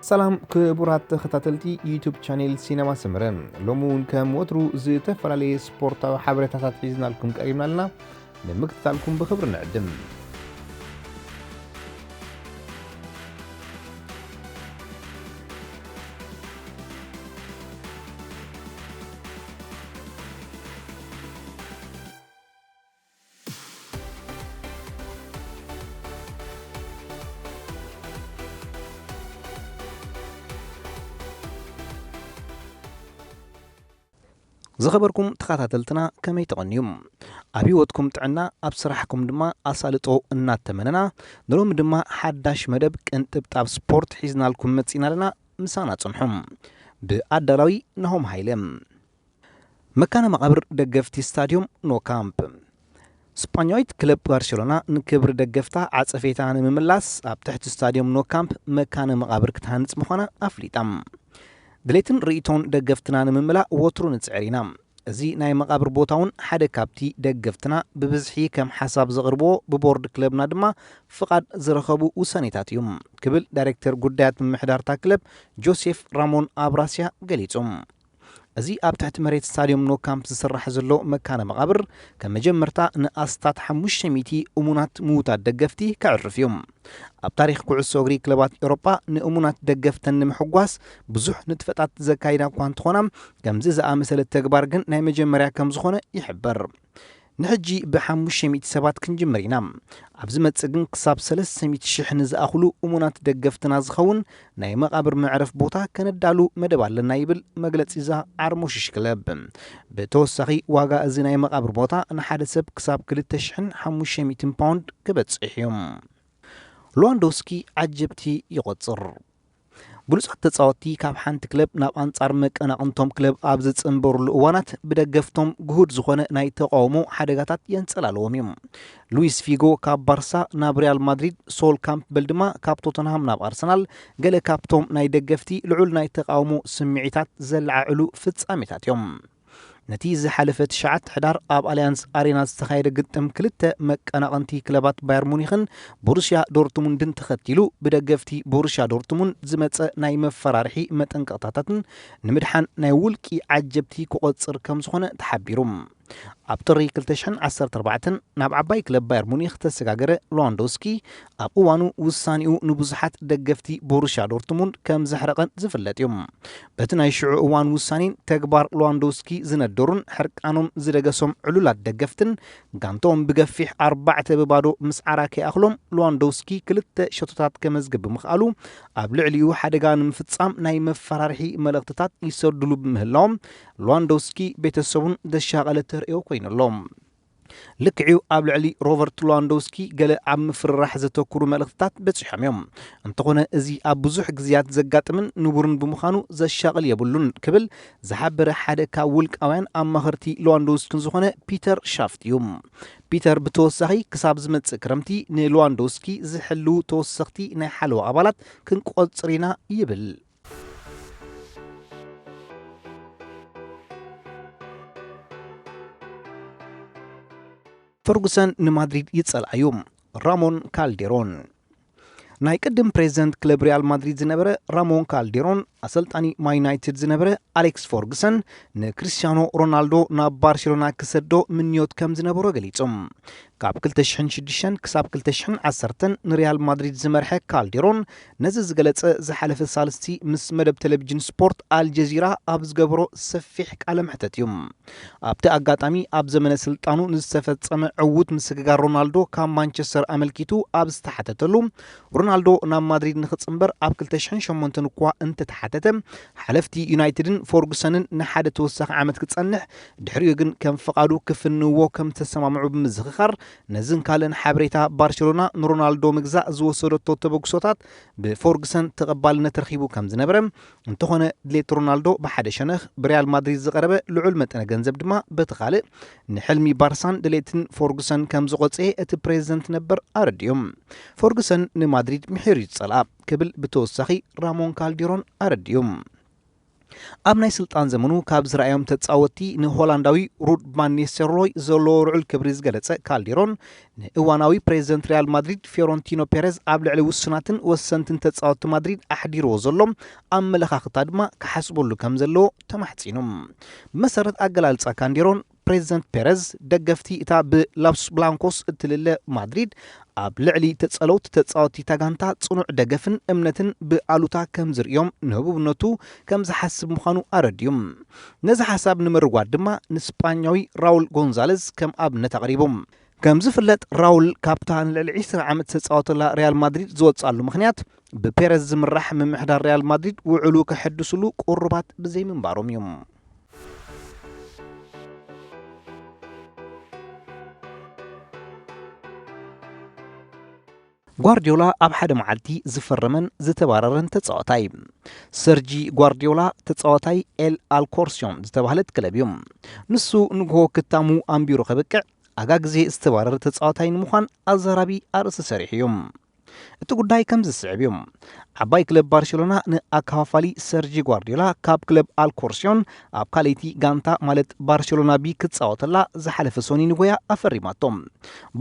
ሰላም ክቡራት ተኸታተልቲ ዩቱብ ቻኔል ሲነማ ሰመረ፣ ሎሚ እውን ከም ወትሩ ዝተፈላለየ ስፖርታዊ ሓበሬታታት ሒዝናልኩም ቀሪብና ኣለና። ንምክትታልኩም ብኽብሪ ንዕድም። ዝኸበርኩም ተኸታተልትና፣ ከመይ ተቐንዩም? ኣብ ህይወትኩም ጥዕና፣ ኣብ ስራሕኩም ድማ ኣሳልጦ እናተመነና፣ ንሎሚ ድማ ሓዳሽ መደብ ቅንጥብጣብ ስፖርት ሒዝናልኩም መጺእና ኣለና። ምሳና ጽንሑ። ብኣዳላዊ ናሆም ሃይለ። መካነ መቓብር ደገፍቲ ስታድዮም ኖ ካምፕ። ስጳኛዊት ክለብ ባርሴሎና ንክብሪ ደገፍታ ዓጸፌታ ንምምላስ ኣብ ትሕቲ ስታድዮም ኖ ካምፕ መካነ መቓብር ክትሃንጽ ምዃና ኣፍሊጣ። ድሌትን ርእይቶን ደገፍትና ንምምላእ ወትሩ ንጽዕር ኢና። እዚ ናይ መቓብር ቦታ እውን ሓደ ካብቲ ደገፍትና ብብዝሒ ከም ሓሳብ ዘቕርብዎ ብቦርድ ክለብና ድማ ፍቓድ ዝረኸቡ ውሳኔታት እዩ ክብል ዳይሬክተር ጉዳያት ምምሕዳርታ ክለብ ጆሴፍ ራሞን ኣብራስያ ገሊጹ። እዚ ኣብ ትሕቲ መሬት ስታድዮም ኖ ካምፕ ዝስራሕ ዘሎ መካነ መቓብር ከም መጀመርታ ንኣስታት ሓሙሽተ ሚእቲ እሙናት ምዉታት ደገፍቲ ከዕርፍ እዩ። ኣብ ታሪኽ ኩዕሶ እግሪ ክለባት ኤውሮጳ ንእሙናት ደገፍተን ንምሕጓስ ብዙሕ ንጥፈታት ዘካይዳ እኳ እንተኾና፣ ከምዚ ዝኣመሰለ ተግባር ግን ናይ መጀመርያ ከም ዝኾነ ይሕበር። ንሕጂ ብሓሙሽተ ሚእቲ ሰባት ክንጅምር ኢና። ኣብ ዝመጽእ ግን ክሳብ ሰለስተ ሚእቲ ሽሕ ንዝኣኽሉ እሙናት ደገፍትና ዝኸውን ናይ መቓብር መዕረፍ ቦታ ከነዳሉ መደብ ኣለና ይብል መግለጺ እዛ ዓርሞሽሽ ክለብ። ብተወሳኺ ዋጋ እዚ ናይ መቓብር ቦታ ንሓደ ሰብ ክሳብ ክልተ ሽሕን ሓሙሽተ ሚእትን ፓውንድ ክበጽሕ እዩ። ሉዋንዶስኪ ዓጀብቲ ይቖጽር። ብሉጻት ተጻወትቲ ካብ ሓንቲ ክለብ ናብ ኣንጻር መቀናቕንቶም ክለብ ኣብ ዝጽንበሩሉ እዋናት ብደገፍቶም ግሁድ ዝኾነ ናይ ተቃውሞ ሓደጋታት የንጸላልዎም እዩ። ሉዊስ ፊጎ ካብ ባርሳ ናብ ሪያል ማድሪድ፣ ሶል ካምፕበል ድማ ካብ ቶተንሃም ናብ ኣርሰናል ገለ ካብቶም ናይ ደገፍቲ ልዑል ናይ ተቃውሞ ስምዒታት ዘለዓዕሉ ፍጻሜታት እዮም። ነቲ ዝሓለፈ ትሽዓተ ሕዳር ኣብ ኣልያንስ ኣሬና ዝተኻየደ ግጥም ክልተ መቀናቐንቲ ክለባት ባየር ሙኒኽን ቦሩስያ ዶርትሙንድን ተኸቲሉ ብደገፍቲ ቦሩስያ ዶርትሙንድ ዝመጸ ናይ መፈራርሒ መጠንቀቕታታትን ንምድሓን ናይ ውልቂ ዓጀብቲ ክቖጽር ከም ዝኾነ ተሓቢሩ። ኣብ ጥሪ ክልተ ሽሕን ዓሰርተ ኣርባዕተን ናብ ዓባይ ክለብ ባየር ሙኒኽ ተሰጋገረ ሉዋንዶስኪ ኣብ እዋኑ ውሳኔኡ ንብዙሓት ደገፍቲ ቦሩስያ ዶርትሙንድ ከም ዘሕረቐን ዝፍለጥ እዩ። በቲ ናይ ሽዑ እዋን ውሳኔን ተግባር ሉዋንዶስኪ ዝነደሩን ሕርቃኖም ዝደገሶም ዕሉላት ደገፍትን ጋንታኦም ብገፊሕ ኣርባዕተ ብባዶ ምስዓራ ከይኣኽሎም ሉዋንዶስኪ ክልተ ሸቶታት ከመዝግብ ብምኽኣሉ ኣብ ልዕሊኡ ሓደጋ ንምፍጻም ናይ መፈራርሒ መልእኽትታት ይሰዱሉ ብምህላዎም ሉዋንዶስኪ ቤተሰቡን ዘሻቐለ ተርእዮ ኮይኑ ኣሎ። ልክዕዩ ኣብ ልዕሊ ሮበርት ሉዋንዶውስኪ ገለ ኣብ ምፍርራሕ ዘተኩሩ መልእኽትታት በጺሖም እዮም። እንተኾነ እዚ ኣብ ብዙሕ ግዜያት ዘጋጥምን ንቡርን ብምዃኑ ዘሻቕል የብሉን ክብል ዝሓበረ ሓደ ካብ ውልቃውያን ኣማኸርቲ ሉዋንዶውስኪን ዝኾነ ፒተር ሻፍት እዩ። ፒተር ብተወሳኺ ክሳብ ዝመጽእ ክረምቲ ንሉዋንዶውስኪ ዝሕልዉ ተወሰኽቲ ናይ ሓለዋ ኣባላት ክንቆጽር ኢና ይብል። ፈርጉሰን ንማድሪድ ይጸልኣዩ። ራሞን ካልዴሮን። ናይ ቅድም ፕሬዚደንት ክለብ ሪያል ማድሪድ ዝነበረ ራሞን ካልዴሮን፣ ኣሰልጣኒ ማን ዩናይትድ ዝነበረ ኣሌክስ ፈርጉሰን ንክሪስቲያኖ ሮናልዶ ናብ ባርሴሎና ክሰዶ ምንዮት ከም ዝነበሮ ገሊጹ። ካብ ክልተ ሽሕን ሽዱሽተን ክሳብ ክልተ ሽሕን ዓሰርተን ንሪያል ማድሪድ ዝመርሐ ካልዴሮን፣ ነዚ ዝገለጸ ዝሓለፈ ሳልስቲ ምስ መደብ ቴሌቪዥን ስፖርት ኣልጀዚራ ኣብ ዝገበሮ ሰፊሕ ቃለ መሕተት እዩ። ኣብቲ ኣጋጣሚ ኣብ ዘመነ ስልጣኑ ንዝተፈጸመ ዕዉት ምስግጋር ሮናልዶ ካብ ማንቸስተር ኣመልኪቱ ኣብ ዝተሓተተሉ፣ ሮናልዶ ናብ ማድሪድ ንኽጽንበር ኣብ ክልተ ሽሕን ሸሞንተን እኳ እንተተሓተተ፣ ሓለፍቲ ዩናይትድን ፈርጉሰንን ንሓደ ተወሳኺ ዓመት ክጸንሕ፣ ድሕሪኡ ግን ከም ፍቓዱ ክፍንዎ ከም ዝተሰማምዑ ብምዝኽኻር፣ ነዝን ካልእን ሓበሬታ ባርሴሎና ንሮናልዶ ምግዛእ ዝወሰደቶ ተበግሶታት ብፈርጉሰን ተቐባልነት ረኺቡ ከም ዝነበረ፣ እንተኾነ ድሌት ሮናልዶ ብሓደ ሸነኽ ብሪያል ማድሪድ ዝቐረበ ልዑል መጠነ ገንዘብ ድማ በቲ ካልእ ንሕልሚ ባርሳን ድሌትን ፈርጉሰን ከም ዝቖጸየ እቲ ፕሬዚደንት ነበር ኣረዲኡ። ፈርጉሰን ንማድሪድ ምሒር እዩ ዝጸልኣ ክብል ብተወሳኺ ራሞን ካልዲሮን ኣረዲኡ። ኣብ ናይ ስልጣን ዘመኑ ካብ ዝረኣዮም ተጻወትቲ ንሆላንዳዊ ሩድ ቫን ኒስተልሮይ ዘለዎ ልዑል ክብሪ ዝገለጸ ካልዴሮን፣ ንእዋናዊ ፕሬዚደንት ሪያል ማድሪድ ፊዮረንቲኖ ፔሬዝ ኣብ ልዕሊ ውሱናትን ወሰንትን ተጻወትቲ ማድሪድ ኣሕዲርዎ ዘሎ ኣመለኻኽታ ድማ ክሓስበሉ ከም ዘለዎ ተማሕጺኑ። ብመሰረት ኣገላልጻ ካልዴሮን፣ ፕሬዚደንት ፔሬዝ ደገፍቲ እታ ብላስ ብላንኮስ እትልለ ማድሪድ ኣብ ልዕሊ ተጸለውቲ ተጻወትቲ እታ ጋንታ ጽኑዕ ደገፍን እምነትን ብኣሉታ ከም ዝርእዮም ንህቡብነቱ ከም ዝሓስብ ምዃኑ ኣረድዩ። ነዚ ሓሳብ ንምርጓድ ድማ ንስጳኛዊ ራውል ጎንዛለዝ ከም ኣብነት ኣቕሪቡ። ከም ዝፍለጥ፣ ራውል ካብታ ንልዕሊ ዕስራ ዓመት ዝተጻወተላ ሪያል ማድሪድ ዝወጽኣሉ ምኽንያት ብፔረዝ ዝምራሕ ምምሕዳር ሪያል ማድሪድ ውዕሉ ከሐድስሉ ቁሩባት ብዘይምንባሮም እዩ። ጓርዲዮላ ኣብ ሓደ መዓልቲ ዝፈረመን ዝተባረረን ተጻዋታይ። ሰርጂ ጓርዲዮላ ተጻዋታይ ኤል ኣልኮርሲዮን ዝተባህለት ክለብ እዩ። ንሱ ንግሆ ክታሙ ኣንቢሩ ከብቅዕ፣ ኣጋ ግዜ ዝተባረረ ተጻዋታይ ንምዃን ኣዛራቢ ኣርእስቲ ሰሪሑ እዩ። እቲ ጉዳይ ከምዚ ዝስዕብ እዩ። ዓባይ ክለብ ባርሴሎና ንኣከፋፋሊ ሰርጂ ጓርዲዮላ ካብ ክለብ ኣልኮርሲዮን ኣብ ካልኣይቲ ጋንታ ማለት ባርሴሎና ቢ ክጻወተላ ዝሓለፈ ሶኒ ንጎያ ኣፈሪማቶ።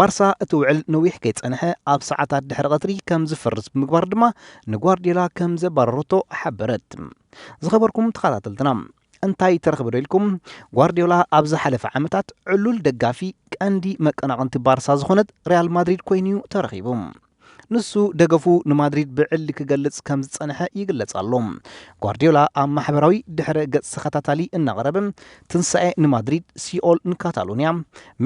ባርሳ እቲ ውዕል ነዊሕ ከይጸንሐ ኣብ ሰዓታት ድሕሪ ቀትሪ ከም ዝፈርስ ብምግባር ድማ ንጓርዲዮላ ከም ዘባረረቶ ሓበረት። ዝኸበርኩም ተኸታተልትና፣ እንታይ ተረኽበ ዶ ኢልኩም? ጓርዲዮላ ኣብ ዝሓለፈ ዓመታት ዕሉል ደጋፊ ቀንዲ መቀናቕንቲ ባርሳ ዝኾነት ሪያል ማድሪድ ኮይኑ እዩ ተረኺቡ። ንሱ ደገፉ ንማድሪድ ብዕሊ ክገልጽ ከም ዝጸንሐ ይግለጽ ኣሎ። ጓርዲዮላ ኣብ ማሕበራዊ ድሕረ ገጽ ተኸታታሊ እናቕረበ፣ ትንሳኤ ንማድሪድ፣ ሲኦል ንካታሎንያ፣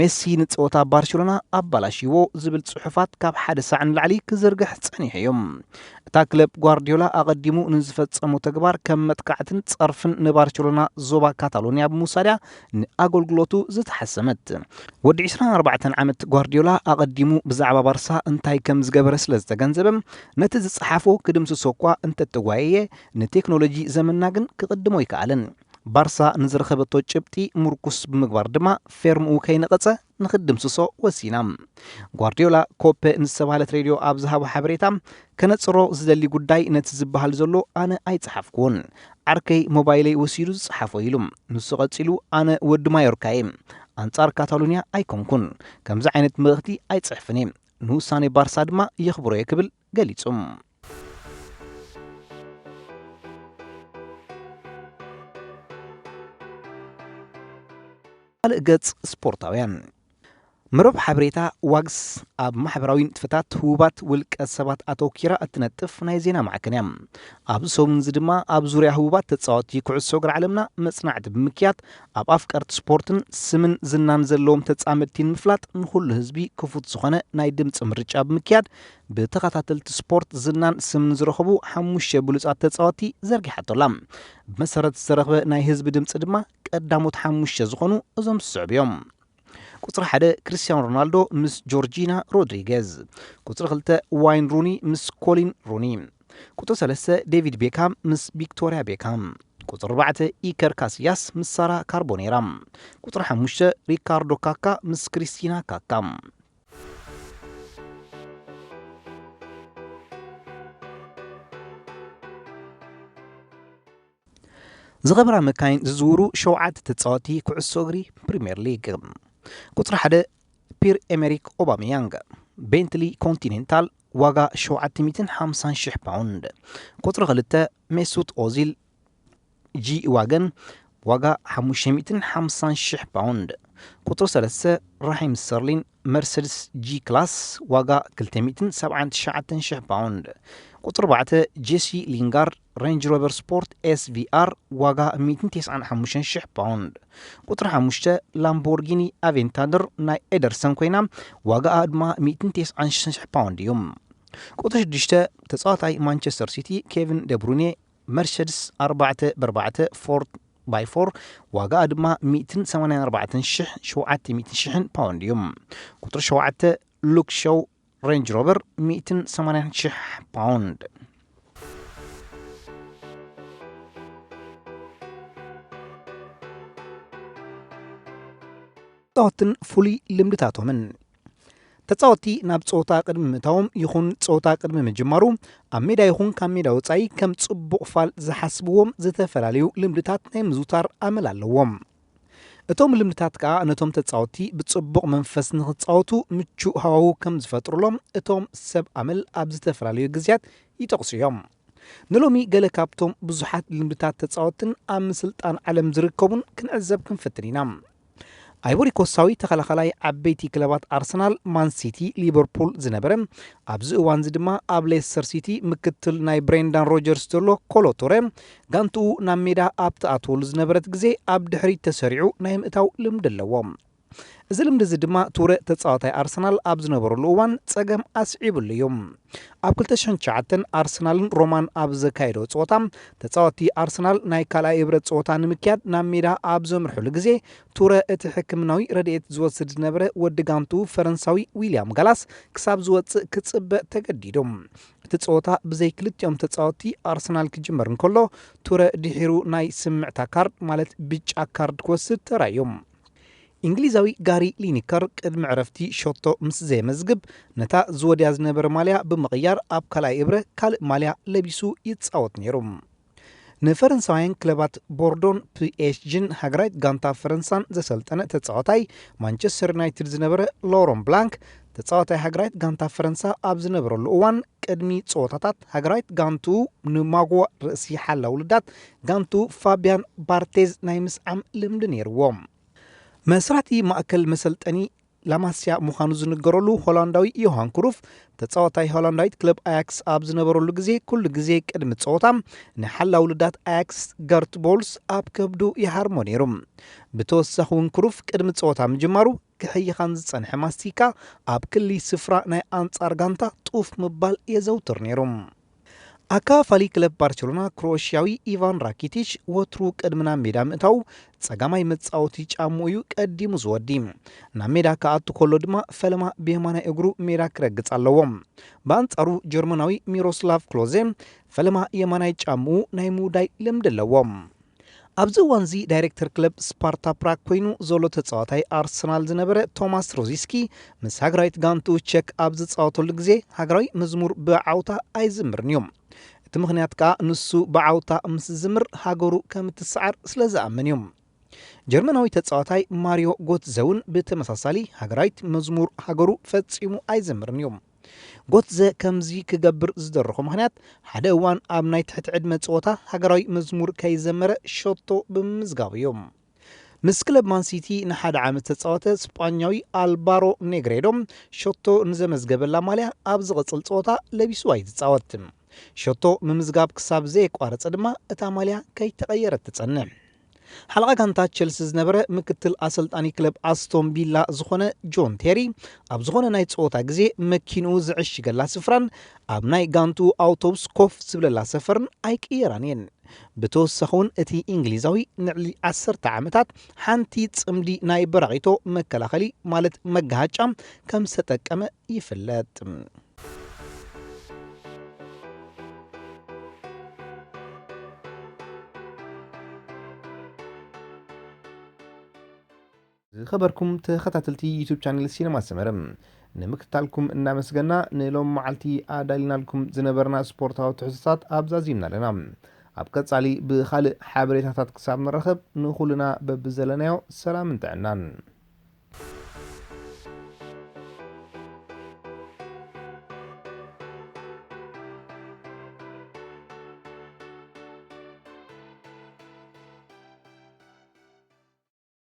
ሜሲ ንጸወታ ባርሴሎና ኣባላሽዎ ዝብል ጽሑፋት ካብ ሓደ ሳዕ ንላዕሊ ክዝርግሕ ጸኒሑ እዩ። እታ ክለብ ጓርዲዮላ ኣቐዲሙ ንዝፈጸሞ ተግባር ከም መጥቃዕትን ጸርፍን ንባርሴሎና ዞባ ካታሎንያ ብምውሳድያ ንኣገልግሎቱ ዝተሓሰመት። ወዲ ዕስራን ኣርባዕተን ዓመት ጓርዲዮላ ኣቐዲሙ ብዛዕባ ባርሳ እንታይ ከም ዝገበረ ስለ ዝተገንዘበ፣ ነቲ ዝጸሓፎ ክድምስሶ እኳ እንተተጓየየ፣ ንቴክኖሎጂ ዘመንና ግን ክቕድሞ ኣይከኣለን። ባርሳ ንዝረኸበቶ ጭብጢ ምርኩስ ብምግባር ድማ ፌርምኡ ከይነቐጸ ንኽድምስሶ ወሲና። ጓርዲዮላ ኮፐ ንዝተባህለት ሬድዮ ኣብ ዝሃቦ ሓበሬታ፣ ከነጽሮ ዝደሊ ጉዳይ ነቲ ዝበሃል ዘሎ ኣነ ኣይጸሓፍኩዎን። ዓርከይ ሞባይለይ ወሲዱ ዝጸሓፎ ኢሉ። ንሱ ቀጺሉ፣ ኣነ ወዲ ማዮርካ እየ። ኣንጻር ካታሎንያ ኣይኮንኩን። ከምዚ ዓይነት መልእኽቲ ኣይጽሕፍን እየ። ንውሳኔ ባርሳ ድማ የኽብሮ እየ ክብል ገሊጹ። ካልእ ገጽ ስፖርታውያን። መረብ ሓበሬታ ዋግስ ኣብ ማሕበራዊ ንጥፈታት ህቡባት ውልቀ ሰባት ኣተኪራ እትነጥፍ ናይ ዜና ማዕከን እያ። ኣብዚ ሰሙን እዚ ድማ ኣብ ዙርያ ህቡባት ተጻወትቲ ኩዕሶ እግሪ ዓለምና መጽናዕቲ ብምክያድ፣ ኣብ ኣፍቀርቲ ስፖርትን ስምን ዝናን ዘለዎም ተጻመድቲ ንምፍላጥ ንኹሉ ህዝቢ ክፉት ዝኾነ ናይ ድምጺ ምርጫ ብምክያድ፣ ብተኸታተልቲ ስፖርት ዝናን ስምን ዝረኸቡ ሓሙሽተ ብሉጻት ተጻወትቲ ዘርጊሓቶ ኣላ። ብመሰረት ዝተረኽበ ናይ ህዝቢ ድምጺ ድማ ቀዳሞት ሓሙሽተ ዝኾኑ እዞም ዝስዕቡ እዮም። ቁጽሪ ሓደ ክርስቲያኖ ሮናልዶ ምስ ጆርጂና ሮድሪጌዝ። ቁጽሪ ክልተ ዋይን ሩኒ ምስ ኮሊን ሩኒ። ቁጽሪ ሰለስተ ዴቪድ ቤካም ምስ ቪክቶሪያ ቤካም። ቁጽሪ ኣርባዕተ ኢከር ካስያስ ምስ ሳራ ካርቦኔራ። ቁጽሪ ሓሙሽተ ሪካርዶ ካካ ምስ ክሪስቲና ካካ። ዝኸበራ መካይን ዝዝውሩ ሸውዓተ ተጻወቲ ኩዕሶ እግሪ ፕሪምየር ሊግ። ቁጽሪ ሓደ ፒር ኤሜሪክ ኦባሚያንግ፣ ቤንትሊ ኮንቲኔንታል፣ ዋጋ ሸውዓተ ሚእትን ሓምሳን ሽሕ ፓውንድ። ቁጽሪ ክልተ ሜሱት ኦዚል፣ ጂ ዋገን፣ ዋጋ ሓሙሽተ ሚእትን ሓምሳን ሽሕ ፓውንድ። ቁጽሪ ሰለስተ ራሂም ስተርሊን፣ መርሰድስ ጂ ክላስ፣ ዋጋ ክልተ ሚእትን ሰብዓን ትሽዓተን ሽሕ ፓውንድ። ቁጽሪ ኣርባዕተ ጄሲ ሊንጋርድ፣ ሬንጅ ሮቨር ስፖርት ኤስ ቪ ኣር፣ ዋጋ ሚእትን ተስዓን ሓሙሽተን ሽሕ ፓውንድ። ቁጽሪ ሓሙሽተ ላምቦርጊኒ ኣቬንታደር ናይ ኤደርሰን ኮይና፣ ዋጋኣ ድማ ሚእትን ተስዓን ሽሕ ፓውንድ እዩ። ቁጽሪ ሽዱሽተ ተጻዋታይ ማንቸስተር ሲቲ ኬቪን ደብሩኔ፣ መርሰድስ ኣርባዕተ ብኣርባዕተ ፎር ባይ ፎር፣ ዋጋኣ ድማ ሚእትን ሰማንያን ኣርባዕተን ሽሕ ሸውዓተ ሚእትን ሽሕን ፓውንድ እዩ። ቁጽሪ ሸውዓተ ሉክ ሾው ሬንጅ ሮቨር፣ ሚእትን ሰማንያን ሽሕ ፓውንድ። ተጻወትን ፍሉይ ልምድታቶምን። ተጻወትቲ ናብ ጸወታ ቅድሚ ምእታዎም ይኹን ጸወታ ቅድሚ ምጅማሩ፣ ኣብ ሜዳ ይኹን ካብ ሜዳ ወጻኢ ከም ጽቡቕ ፋል ዝሓስብዎም ዝተፈላለዩ ልምድታት ናይ ምዝውታር ኣመል ኣለዎም። እቶም ልምድታት ከኣ ነቶም ተጻወትቲ ብጽቡቕ መንፈስ ንኽጻወቱ ምቹእ ሃዋሁ ከም ዝፈጥሩሎም እቶም ሰብ ኣመል ኣብ ዝተፈላለዩ ግዜያት ይጠቕሱ እዮም። ንሎሚ ገለ ካብቶም ብዙሓት ልምድታት ተጻወትን ኣብ ምስልጣን ዓለም ዝርከቡን ክንዕዘብ ክንፍትን ኢና። ኣይቮሪኮስታዊ ተኸላኸላይ ዓበይቲ ክለባት ኣርሰናል፣ ማን ሲቲ፣ ሊቨርፑል ዝነበረ፣ ኣብዚ እዋንዚ ድማ ኣብ ሌስተር ሲቲ ምክትል ናይ ብሬንዳን ሮጀርስ ዘሎ ኮሎ ቱረ፣ ጋንትኡ ናብ ሜዳ ኣብ ትኣትወሉ ዝነበረት ግዜ ኣብ ድሕሪት ተሰሪዑ ናይ ምእታው ልምዲ ኣለዎ። እዚ ልምዲ እዚ ድማ ቱረ ተጻዋታይ ኣርሰናል ኣብ ዝነበረሉ እዋን ጸገም ኣስዒብሉ እዩ። ኣብ ክልተ ሽሕን ትሽዓተን ኣርሰናልን ሮማን ኣብ ዘካየዶ ጸወታ፣ ተጻወትቲ ኣርሰናል ናይ ካልኣይ እብረ ጸወታ ንምክያድ ናብ ሜዳ ኣብ ዘምርሑሉ ግዜ፣ ቱረ እቲ ሕክምናዊ ረድኤት ዝወስድ ዝነበረ ወዲ ጋንቱ ፈረንሳዊ ዊልያም ጋላስ ክሳብ ዝወጽእ ክጽበ ተገዲዱ። እቲ ጸወታ ብዘይ ክልቲኦም ተጻወትቲ ኣርሰናል ክጅመር እንከሎ፣ ቱረ ድሒሩ ናይ ስምዕታ ካርድ ማለት ብጫ ካርድ ክወስድ ተራእዩ። እንግሊዛዊ ጋሪ ሊኒከር ቅድሚ ዕረፍቲ ሸቶ ምስ ዘየመዝግብ፣ ነታ ዝወድያ ዝነበረ ማልያ ብምቕያር ኣብ ካልኣይ እብረ ካልእ ማልያ ለቢሱ ይጻወት ነይሩ። ንፈረንሳውያን ክለባት ቦርዶን ፒኤስጂን ሃገራዊት ጋንታ ፈረንሳን ዘሰልጠነ ተጻዋታይ ማንቸስተር ዩናይትድ ዝነበረ ሎሮን ብላንክ፣ ተጻዋታይ ሃገራዊት ጋንታ ፈረንሳ ኣብ ዝነበረሉ እዋን፣ ቅድሚ ጸወታታት ሃገራዊት ጋንቱ ንማጎ ርእሲ ሓላ ውልዳት ጋንቱ ፋቢያን ባርቴዝ ናይ ምስዓም ልምዲ ነይርዎ። መስራቲ ማእከል መሰልጠኒ ላማስያ ምዃኑ ዝንገረሉ ሆላንዳዊ ዮሃን ክሩፍ፣ ተጻዋታይ ሆላንዳዊት ክለብ ኣያክስ ኣብ ዝነበረሉ ግዜ፣ ኩሉ ግዜ ቅድሚ ጸወታ ንሓላ ውልዳት ኣያክስ ገርት ቦልስ ኣብ ከብዱ ይሃርሞ ነይሩ። ብተወሳኺ እውን ክሩፍ ቅድሚ ጸወታ ምጅማሩ ክሕይኻን ዝጸንሐ ማስቲካ ኣብ ክሊ ስፍራ ናይ ኣንጻር ጋንታ ጡፍ ምባል የዘውትር ነይሩ። ኣካፋሊ ክለብ ባርሴሎና ክሮኤሽያዊ ኢቫን ራኪቲች ወትሩ ቅድሚ ናብ ሜዳ ምእታው ጸጋማይ መጻወቲ ጫምኡ እዩ ቀዲሙ ዝወዲ። ናብ ሜዳ ክኣቱ ከሎ ድማ ፈለማ ብየማናይ እግሩ ሜዳ ክረግጽ ኣለዎ። ብኣንጻሩ ጀርመናዊ ሚሮስላቭ ክሎዘ ፈለማ የማናይ ጫምኡ ናይ ምውዳይ ልምዲ ኣለዎ። ኣብዚ እዋንዚ ዳይሬክተር ክለብ ስፓርታ ፕራግ ኮይኑ ዘሎ ተጻዋታይ ኣርሰናል ዝነበረ ቶማስ ሮዚስኪ ምስ ሃገራዊት ጋንትኡ ቸክ ኣብ ዝጻወተሉ ግዜ ሃገራዊ መዝሙር ብዓውታ ኣይዝምርን እዩ። እቲ ምኽንያት ከኣ ንሱ ብዓውታ ምስ ዝዝምር ሃገሩ ከም እትሰዓር ስለ ዝኣምን እዩ። ጀርመናዊ ተጻዋታይ ማሪዮ ጎትዘ እውን ብተመሳሳሊ ሃገራዊት መዝሙር ሃገሩ ፈጺሙ ኣይዝምርን እዩ። ጎትዘ ከምዚ ክገብር ዝደረኾ ምኽንያት፣ ሓደ እዋን ኣብ ናይ ትሕቲ ዕድመ ጸወታ ሃገራዊ መዝሙር ከይዘመረ ሸቶ ብምምዝጋቡ እዩ። ምስ ክለብ ማን ሲቲ ንሓደ ዓመት ዝተጻወተ ስጳኛዊ ኣልባሮ ኔግሬዶ ሸቶ ንዘመዝገበላ ማልያ ኣብ ዝቕጽል ጸወታ ለቢስዋ እዩ ዝጻወት። ሸቶ ምምዝጋብ ክሳብ ዘየቋረጸ ድማ እታ ማልያ ከይተቐየረት ትጸንሕ። ሓለቓ ጋንታ ቸልሲ ዝነበረ ምክትል ኣሰልጣኒ ክለብ ኣስቶን ቪላ ዝኾነ ጆን ቴሪ፣ ኣብ ዝኾነ ናይ ጸወታ ግዜ መኪንኡ ዝዕሽገላ ስፍራን ኣብ ናይ ጋንቱ ኣውቶቡስ ኮፍ ዝብለላ ሰፈርን ኣይቅየራን እየን። ብተወሳኺ እውን እቲ እንግሊዛዊ ንዕሊ ዓሰርተ ዓመታት ሓንቲ ጽምዲ ናይ በራቒቶ መከላኸሊ ማለት መጋሃጫ ከም ዝተጠቀመ ይፍለጥ። ዝኸበርኩም ተኸታተልቲ ዩቱብ ቻነል ሲነማ ሰመረ፣ ንምክትታልኩም እናመስገና፣ ንሎም መዓልቲ ኣዳሊናልኩም ዝነበርና ስፖርታዊ ትሕዝቶታት ኣብዛዚምና ኣለና። ኣብ ቀጻሊ ብኻልእ ሓበሬታታት ክሳብ ንራኸብ፣ ንኹልና በብዘለናዮ ሰላምን ጥዕናን።